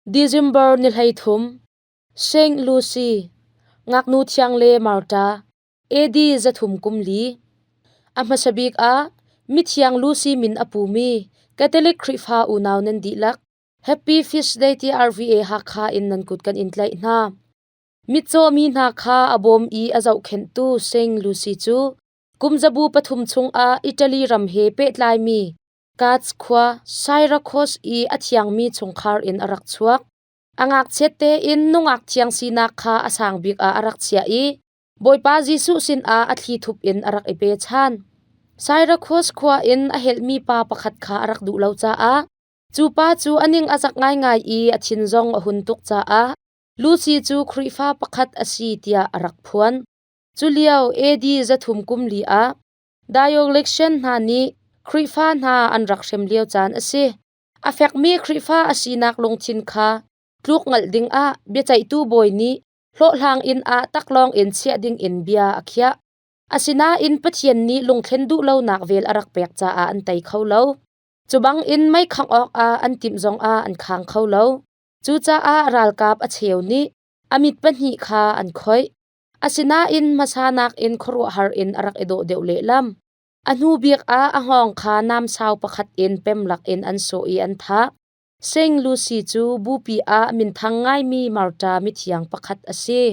December ni 13, Saint Lucy, Ngaknu Thiang le Marta, AD 330. A hmasa bik ah Mithiang Lucy min a pumi Catholic Khrihfa unau nan dihlak Happy Feast Day TRVA Hakha in nan kut kan in tlaih hna. Mitcaw mi hna kha a bawm i a zohkhenhtu Saint Lucy cu kum zabu pathum chungah Italy ram he pehtlaimi Katz khua Syracuse i a thiangmi chungkhar in a rak chuak. A ngakchiat tein nungak thiang sinak kha a sang bik ah a rak chiah i Bawipa Jesuh sinah a thlithup in a rak i pe ṭhan. Syracuse khua in a helhmi pa pakhat kha a rak duh lo caah cu pa cu a ning a zak ngaingai i a thin zong a hun tuk caah Lucy cu Khrihfa pakhat a si tiah a rak phuan. Culio AD 330 ah Diocletian hna nih Khrihfa hna an rak hrem lio caan a si. A fekmi Khrihfa a sinak lungthin kha tluk ngalh dingah biaceihtu bawi nih hlawhhlang inn ah taklawng in chiah dingin bia a khiah. Asinain Pathian nih lungthlen duh lonak vel a rak pek caah an tei kho lo. Cu bangin mei khangh awkah an timh zongah an khang kho lo. Cucaah ralkap a cheu nih a mit pahnih kha an khoih. Asinain hmasa nakin khuaruahhar in a rak i dawh deuh lehlam. A hnu bik ah a hngawng kha namsau pakhat in pem lakin an sawh i an thah. Saint Lucy cu bupi ah minthang ngaimi Marta mithiang pakhat a si.